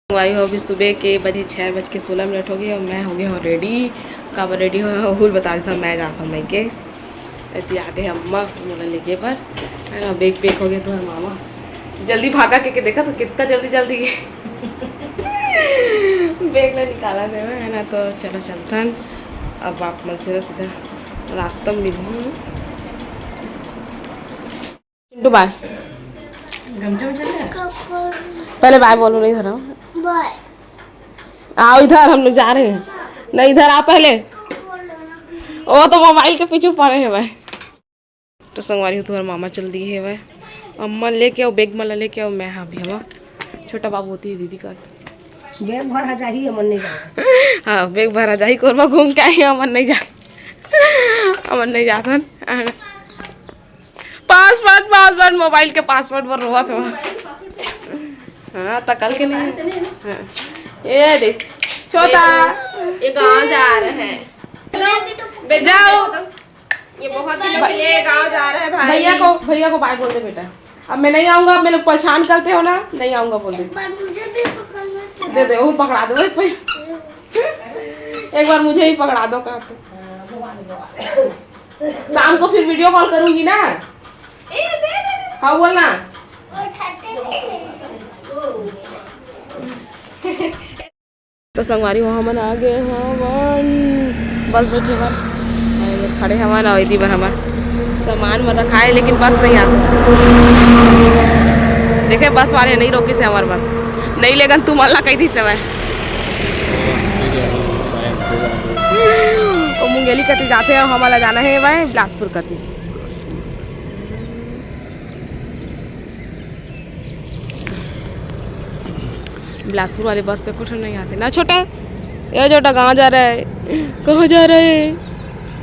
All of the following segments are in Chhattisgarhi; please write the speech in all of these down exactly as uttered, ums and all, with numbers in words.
संगवारी हो, अभी सुबह के बजे छः बज के सोलह मिनट हो गए और मैं हो गया हूँ रेडी। काबर रेडी हो, ओहू ल बता देता हूँ, मैं जाता हूँ मइके। एती आ गए अम्मा मोला लेके बर, है ना। बैग पैक हो गया तुम्हारा मामा, जल्दी भागा के, के देखा तो कितना जल्दी जल्दी बैग ला निकाला देवे, है ना। तो चलो चलथन, अब आप मन से ना सीधा रास्ता में मिलूँ। चिंटू बाय। पहले बाय बोलो, नहीं इधर आओ। बाय। आओ इधर, हम लोग जा रहे हैं। नहीं, इधर आओ पहले। वो तो मोबाइल के पीछे पड़े हैं भाई। तो संगवारी हो, तुम्हारे मामा चल दिए है भाई। अम्मा लेके आओ, बैग मला लेके आओ, मैं हाँ भी हवा। छोटा बाबू होती है दीदी का। बैग भरा जाही, हमन नहीं जा। हाँ, बैग भरा जाही, कोरबा घूम के आई, हमन नहीं जा। हमन नहीं जाथन। पासवर्ड, पासवर्ड, मोबाइल के पासवर्ड बर रोवत हो। हाँ, त कल के नहीं। हाँ। ये देख, छोटा। ये गाँव जा रहे हैं। जाओ। ये बहुत दिनों के लिए गाँव जा रहे हैं भाई। भैया को, भैया को बाय बोल दे बेटा। अब मैं नहीं आऊँगा, अब मेरे को परेशान करते हो ना, नहीं आऊँगा बोल दे। एक बार मुझे भी पकड़ना था। दे दे, वो पकड़ा दो एक बार। एक बार मुझे ही पकड़ा दो, कहाँ पे? शाम को फिर वीडियो कॉल करूंगी ना। हाँ, बोलना। तो संगवारी हो, हमन आ गए हवन बस बैठे बर। अउ एमेर खड़े हवन अउ एती बर हमर सामान मन रखाए, लेकिन बस नहीं आते। देखे, बस वाले नहीं रोकिस हे हमर बर, नहीं लेगन तुमन ला कहि दिस हवय। ओ मुंगेली कति जाथे अउ हमन ला जाना हे भाई बिलासपुर कति। बिलासपुर वाले बस तो कुछ नहीं आते ना छोटा। ये छोटा कहाँ जा रहा है, कहाँ जा रहा है,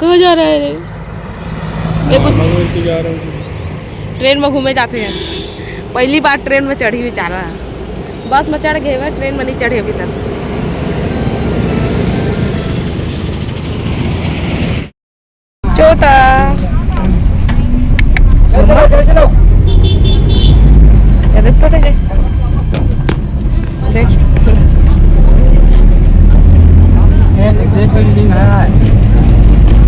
कहाँ जा रहा है रे? ये कुछ ट्रेन में घूमे जाते हैं। पहली बार ट्रेन में चढ़ी बेचारा। बस में चढ़ गए हुए, ट्रेन में नहीं चढ़े अभी तक। छोटा। ये देख तो देख। देख।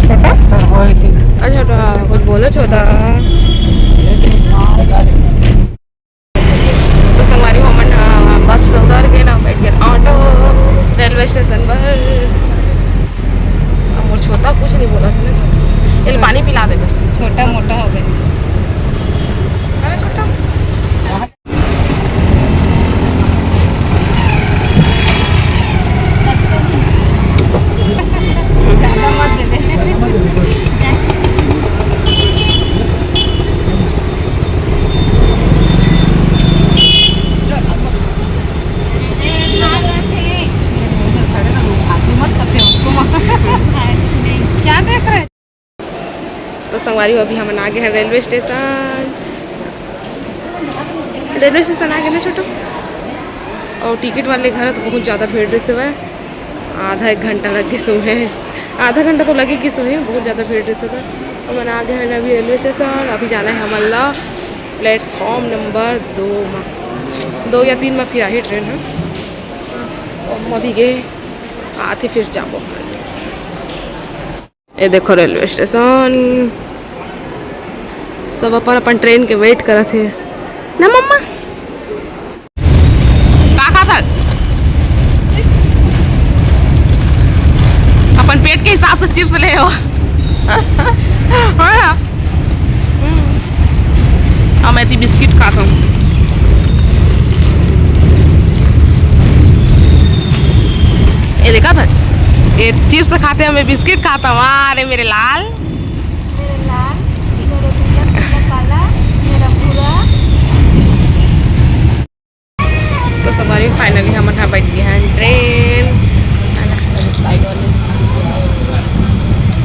छोटा? अच्छा, छोटा, कुछ बोलो छोटा। तो संगवारी हो, हमन, अ, बस से उतर के ना बैठ के ऑटो रेलवे स्टेशन पर। अब मोर छोटा कुछ नहीं बोला था ना, चल, पानी पिला देबे। छोटा मोटा हो गए। अरे छोटा। ज्यादा मत दे दे। क्या देख रहे? तो संगवारी हो, अभी हमन आ गए हैं रेलवे स्टेशन। रेलवे स्टेशन आ गए ना छोटू। और टिकट वाले घर तो बहुत ज़्यादा भीड़ रहिस हवय। आधा एक घंटा लग गए सोए, आधा घंटा तो लगे कि सोए, बहुत ज़्यादा भीड़ रहिस हवय। हमन आ गए हैं अभी रेलवे स्टेशन। अभी जाना है हमन ला प्लेटफॉर्म नंबर दो में, दो या तीन में फिर आही ट्रेन है। तो हम अभी गए, आते फिर जाबो। ये देखो रेलवे स्टेशन, सब अपन अपन ट्रेन के वेट करत हे ना मम्मा। का खात हस? अपन पेट के हिसाब से चिप्स ले हो। हाँ। हम्म। हम एती बिस्किट खात हूँ। ये देखा था, ये चिप्स खाते हैं, मैं बिस्किट खाता हूँ। अरे मेरे लाल। मेरे लाल, मेरे भैया, मेरा काला, मेरा भूरा। तो संगवारी, finally हमन ह बैठ गए हैं ट्रेन।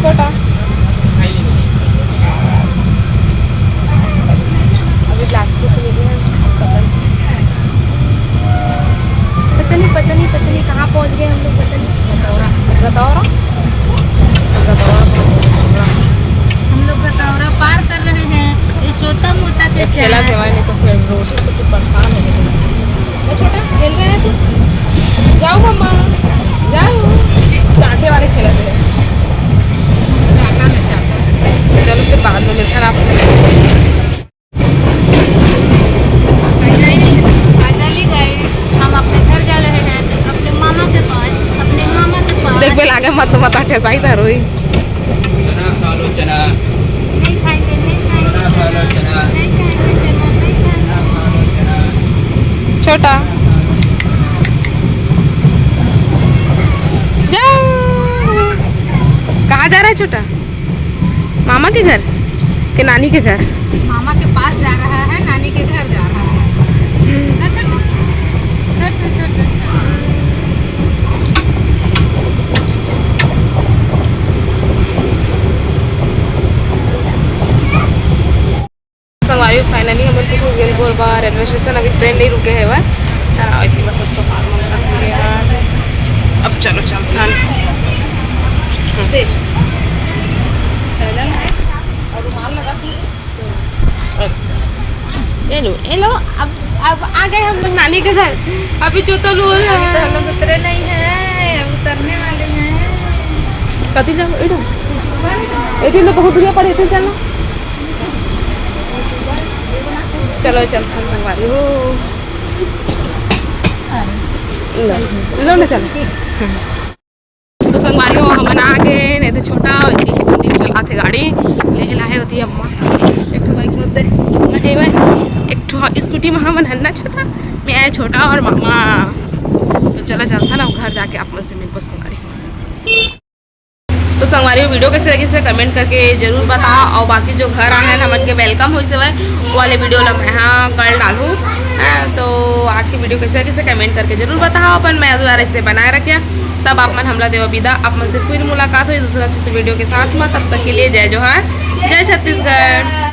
छोटा। अभी बिलासपुर से निकले हैं। पता नहीं, पता नहीं, पता नहीं कहाँ पहुँच गए हम लोग, पता नहीं। गतौरा। गतौरा? गतौरा पहुँच गए। हम लोग गतौरा पार कर रहे हैं। ये सोता मोता के खेला साथ। खेला नहीं तो फिर रोटी से तो परेशान हो गए। ए छोटा, खेल रहा है तू? तो बता ठेसाई था रोई। चना खा लो, चना। नहीं खाएंगे, नहीं खाएंगे। चना खा लो, चना। नहीं खाएंगे, चना, नहीं खाएंगे। छोटा, जा। कहाँ जा रहा है छोटा? मामा के घर कि नानी के घर? मामा के पास जा रहा है, नानी के घर जा रहा है। हम्म। अच्छा, अच्छा, अच्छा, अच्छा। संगवारी, finally हमन पहुंच गेन गोरबा रेलवे स्टेशन। अभी ट्रेन नहीं रुके हे वह। हाँ, इतनी बस अब तो फार्म रख दिए हैं। अब चलो चलथन। दे। और रुमाल लगा दो। ये लो, ये लो, अब, अब आ गए हम लोग नानी के घर। अभी जूता लो रहा है। हम लोग उतरे नहीं हैं, हम उतरने वाले हैं। कति जाओ, इधर। इतनी तो बहुत दूरिया पड़े, इतनी चलो। चलो, चल, हम संगवारी हो। लो, लो ना, चलो। तो संगवारी हो, हमन आ गए, नहीं तो छोटा, इतनी सुंदर चलाथे गाड़ी, ले लाए होती अम्मा। एक ठो बाइक होते, नहीं भाई, एक ठो स्कूटी में हमन हन्ना छोटा, मैं आए छोटा और मामा। तो चला चलता ना घर जाके आप मन से मिलबो संगवारी हो। तो संगवारी हो, वीडियो कैसे लगी से कमेंट करके जरूर बताओ, और बाकी जो घर आए हैं हमन के वेलकम होइस हवय, वो वाले वीडियो ला मैं हाँ कल डालूँ। हाँ, तो आज की वीडियो कैसे लगी से कमेंट करके जरूर बताओ, अपन मैं दुआर ऐसे बनाए रखिया। तब आप मन हमला देवा विदा, आप मन से फिर मुलाकात होई दूसरा अच्छे से वीडियो के साथ में। तब तक के लिए जय जोहार, जय छत्तीसगढ़।